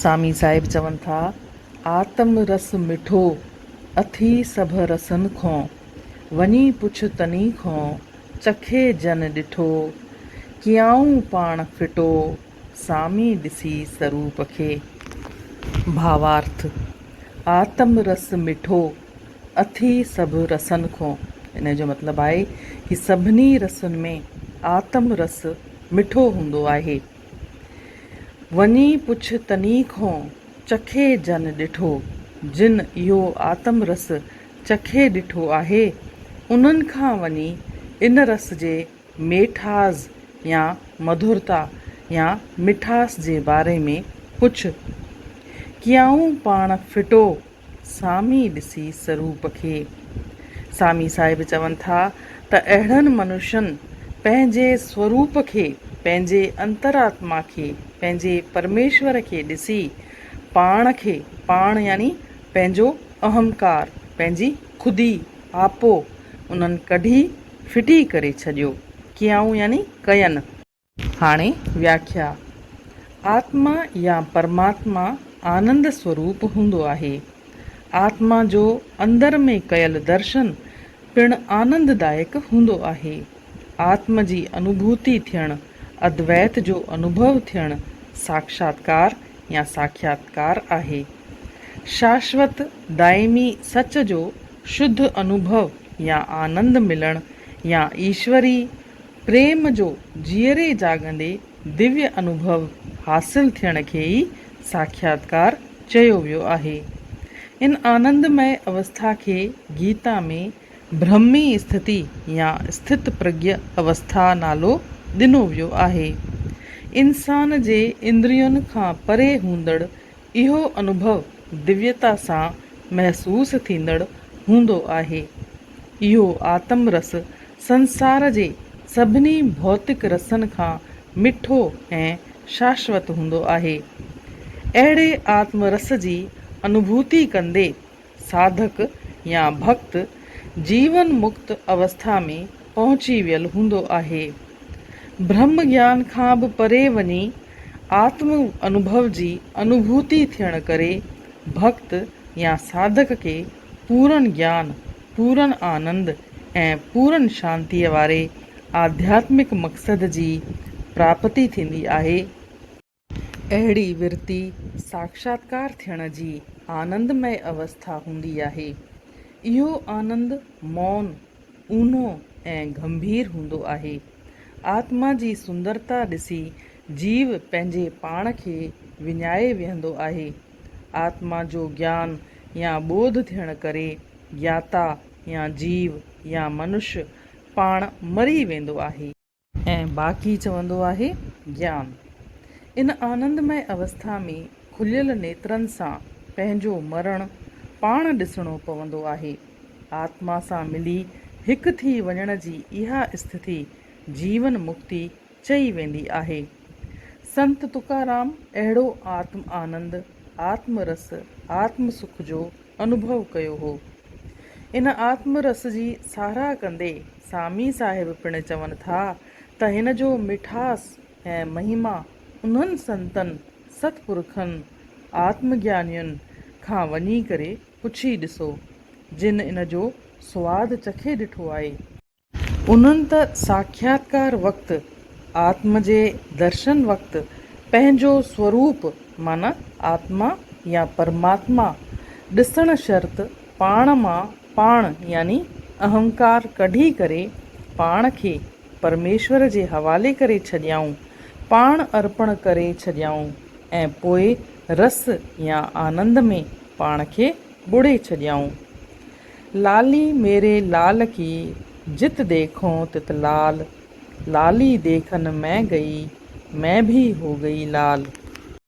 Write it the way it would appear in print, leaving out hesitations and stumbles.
سامي صاحب چون ٿا، آتم رس مٺو، اٿي سڀ رسن کون، وڃي پڇ تني کون، چکي جن ڏٺو، ڪيائون پاڻ ڦٽو، سامي ڏسي سروپ کي. ڀاوارٿ، آتم رس مٺو، اٿي سڀ رسن کون. ان جو مطلب آهي ڪي سڀني رسن ۾ آتم رس مٺو هوندو آهي. وڃي پڇ تني کون، چکي جن ڏٺو. جن اهو آتم رس چکي ڏٺو آهي، انهن کان وڃي ان رس جي ميٺاز يا مڌرتا يا مٺاس جي باري ۾ پڇ. ڪيائون پاڻ ڦٽو، سامي ڏسي سروپ کي. سامي صاحب چون ٿا ته اهڙن منشن پنهنجي سوروپ کي، پنهنجي انترآتما کي، پنهنجي پرميشور کي ڏسي پاڻ کي، پاڻ يعني پنهنجو اهمڪار، پنهنجي خودي، آپو، انهن ڪڍي ڦٽي ڪري ڇڏيو. ڪيائون يعني ڪين. هاڻي وياکيا، آتما يا پرماتما آنند سوروپ هوندو آهي. آتما جو اندر ۾ ڪيل درشن پڻ آننددائڪ هوندو آهي. آتم جي انوڀوتي ٿيڻ، ادويت جو انوڀو ٿيڻ ساکشاتڪار يا ساکياتڪار آهي. شاشوت دائمي سچ جو شڌ انوڀو يا آنند ملڻ يا ايشوري پريم جو جيئري جاڳندي دويه انوڀو حاصل ٿيڻ کي ئي ساکياتڪار چيو ويو آهي. ان آنندمئي اوسٿا کي گيتا ۾ برهمي اسٿتي يا اسٿت پرگيه اوسٿا نالو ڏنو ويو آهي. انسان جي اندرين کان پري هوندڙ اهو انوڀو دويتا سان محسوس ٿيندڙ هوندو آهي. اهو آتم رس سنسار جي سڀني ڀوتڪ رسن کان مٺو ۽ شاشوت هوندو آهي. اهڙي آتم رس جي انوڀوتي ڪندي ساڌڪ يا ڀڳت جيون مڪت اوسٿا ۾ پهچي ويل هوندو آهي. برهم گيان کان به پري وڃي آتم انوڀو جي انوڀوتي ٿيڻ ڪري ڀڳت يا ساڌڪ کي پورن گيان، پورن آنند ۽ پورن شانتيء واري آڌياتمڪ مقصد جي پراپتي ٿيندي آهي. اهڙي ورتي ساکشاتڪار ٿيڻ جي آنندمئي اوسٿا هوندي آهي. اهو آنند مون، اونهو ۽ گنڀير هوندو آهي. آتما جي سندرتا ڏسي جيو پنهنجي پاڻ کي وڃائي ويهندو آهي. آتما جو گيان يا ٻوڌ ٿيڻ ڪري گياتا يا جيو يا منش پاڻ مري ويندو آهي. ۽ باقي چوندو آهي گيان. ان آنندمئي اوسٿا ۾ کليل نيترن سان پنهنجو مرڻ پاڻ ڏسڻو پوندو آهي. آتما سان ملي هڪ ٿي وڃڻ جي اها اسٿتي جيون مڪتي چئي ويندي آهي. سنت تڪارام اهڙو آتم آنند، آتم رس، آتم سک جو انوڀو ڪيو هو. ان آتم رس جي ساراهه ڪندي سامي صاحب پڻ چون ٿا ته هن جو مٺاس ۽ مهما انهن سنتن، ستپرکن، آتم گيانين کان وڃي ڪري پڇي ڏسو، جن ان جو سواد چکي ڏٺو آهي. انهن ته ساکياتڪار وقت، آتم جي درشن وقت، پنهنجو سوروپ معنيٰ آتما يا پرماتما ڏسڻ شرط پاڻ مان پاڻ يعني اهنڪار ڪڍي ڪري پاڻ کي پرميشور جي حوالي ڪري ڇڏيائون، پاڻ ارپڻ ڪري ڇڏيائون ۽ پوء رس يا آنند ۾ پاڻ کي ٻوڙي ڇڏيائون. لالي ميري لال ڪي، جت ديکون تت لال، لالي ديکن مين گئي، مين ڀي هو گئي لال.